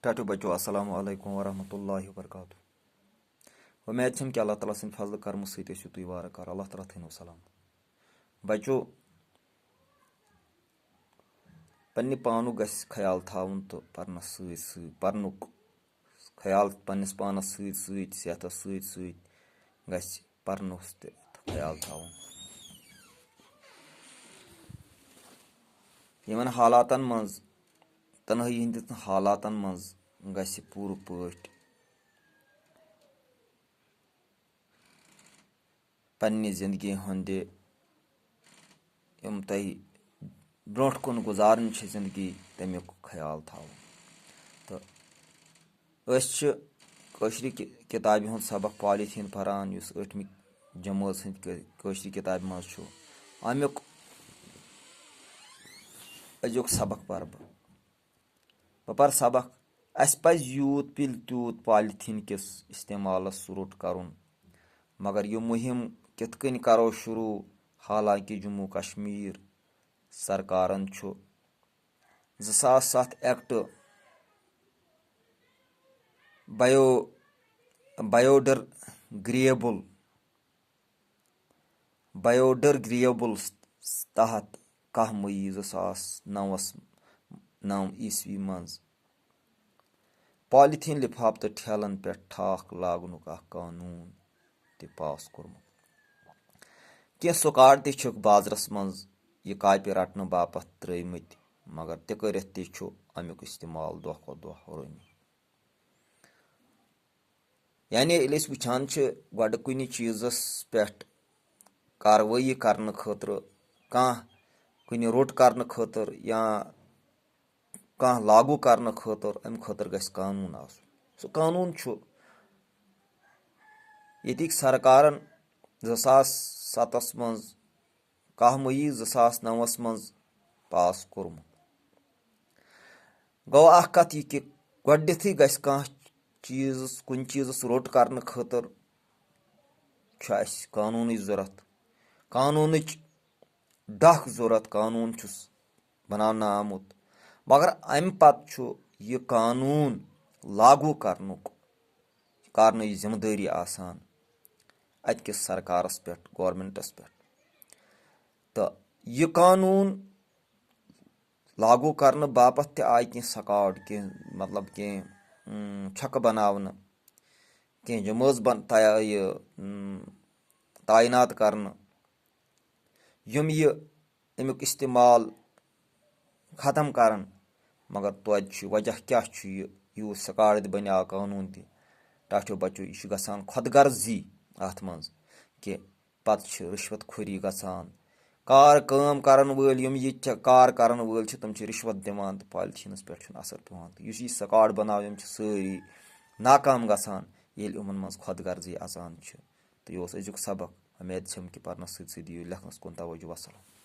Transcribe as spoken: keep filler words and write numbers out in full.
ٹاٹھیو بچو، السلام علیکم ورحمۃ اللہ وبرکاتہ۔ وۄمید چھم کہِ اللہ تعالیٰ سٕنٛدِ فضلہٕ کرمہٕ سۭتۍ ٲسِو تُہۍ وارٕ کارٕ۔ اللہ تعالیٰ تھٲینو سلامت۔ بچو، پننہِ پانُک گژھِ خیال تھاوُن تہٕ پرنس سۭتۍ سۭتۍ، پرنُک خیال پننِس پانس سۭتۍ سۭتۍ، صحتس سۭتۍ سۭتۍ گژھِ پرنُک تہِ خیال تھاوُن۔ یِمن حالاتن منٛز، تنہٲیی ہٕنٛدٮ۪ن حالاتن منٛز گژھِ پوٗرٕ پٲٹھۍ پننہِ زندگی ہٕنٛدِ، یِم تۄہہِ برونٛٹھ کُن گُزارٕنۍ چھِ زندگی، تَمیُک خیال تھاوُن۔ تہٕ أسۍ چھِ کٲشرِ کہِ-، کِتابہِ ہُنٛد سبق پالیتھیٖن پران، یُس ٲٹھمہِ جمٲژ ہٕنٛدِ کٲ-، کٲشرِ کِتابہِ منٛز چھُ۔ اَمیُک أزیُک سبق پرٕ بہٕ۔ بہٕ پرٕ سبق۔ اَسہِ پَزِ یوٗت پِلہِ تیوٗت پالیتھیٖن کِس استعمالَس روٚٹ کرُن، مگر یہِ مُہِم کِتھ کٔنۍ کرو شروٗع، حالانکہِ جموں کشمیر سرکارن چھُ زٕ ساس ستھ ایکٹ بایو-، بایوڈرگریبل، بایوڈرگریبل تحت کاہ مئی زٕ ساس نَوَس، نَو عیسوی منٛز پالیتھیٖن لِفافہٕ تہٕ ٹھیلن پٮ۪ٹھ ٹھاکھ لاگنُک اکھ قونوٗن تہِ پاس کوٚرمُت۔ کینٛہہ سُکاڑ تہِ چھِکھ بازرس منٛز یہِ کاپہِ رٹنہٕ باپتھ ترٲومٕتۍ، مگر تہِ کٔرِتھ تہِ چھُ امیُک استعمال دۄہ کھۄتہٕ دۄہ روٗنی۔ یعنی ییٚلہِ أسۍ وٕچھان چھِ، گۄڈٕ کُنہِ چیٖزس پٮ۪ٹھ کاروٲیی کرنہٕ خٲطرٕ، کانٛہہ کُنہِ روٚٹ کرنہٕ خٲطرٕ یا کانٛہہ لاگوٗ کرنہٕ خٲطرٕ، اَمہِ خٲطرٕ گژھِ قانوٗن آسُن۔ سُہ قانوٗن چھُ ییٚتِکۍ سرکارن زٕ ساس ستَس منٛز، کاہ مئی زٕ ساس نَوَس منٛز پاس کوٚرمُت۔ گوٚو اکھ کتھ یہِ کہِ گۄڈٕنیتھٕے گژھِ کانٛہہ چیٖزس، کُنہِ چیٖزس روٚٹ کرنہٕ خٲطرٕ چھُ اَسہِ قانوٗنٕچ ضوٚرتھ۔ قانوٗنٕچ ڈکھ ضوٚرتھ، قانوٗن چھُس بناونہٕ آمُت، مگر امہِ پتہٕ چھُ یہِ قانوٗن لاگوٗ کرنُک، کرنٕچ ذمہٕ دٲری آسان اتہِ کِس سرکارس پٮ۪ٹھ، گورمنٹس پٮ۪ٹھ۔ تہٕ یہِ قانوٗن لاگوٗ کرنہٕ باپتھ تہِ آیہِ کینٛہہ سکاڈ، کینٛہہ، مطلب، کینٛہہ، اۭں، چھکہٕ بناونہٕ، کینٛہہ جمٲژ بن-، تیا-، یہِ، اۭں، تعینات کرنہٕ، یِم یہِ اَمیُک استعمال ختم کرن۔ مگر توتہِ چھُ وجہ کیٛاہ چھُ یہِ؟ یوٗت سکاڈ تہِ بنیٛاو، قانوٗن تہِ، ٹاٹھیو بچو، یہِ چھُ گژھان خۄد غرضی اَتھ منٛز کہِ پتہٕ چھِ رِشوت خوری گژھان۔ کار کٲم کرن وٲلۍ، یِم ییٚتہِ چھِ کار کرن وٲلۍ چھِ، تِم چھِ رِشوت دِوان تہٕ پالتھیٖنس پٮ۪ٹھ چھُنہٕ اثر پٮ۪وان۔ تہٕ یُس یہِ سکاڈ بناو، یِم چھِ سٲری ناکام گژھان، ییٚلہِ یِمن منٛز خۄد غرضی اژان چھِ۔ تہٕ یہِ اوس أزیُک سبق۔ اُمید چھم کہِ پرنس سۭتۍ سۭتۍ دِیِو لیکھنس کُن توجہ۔ وسلام۔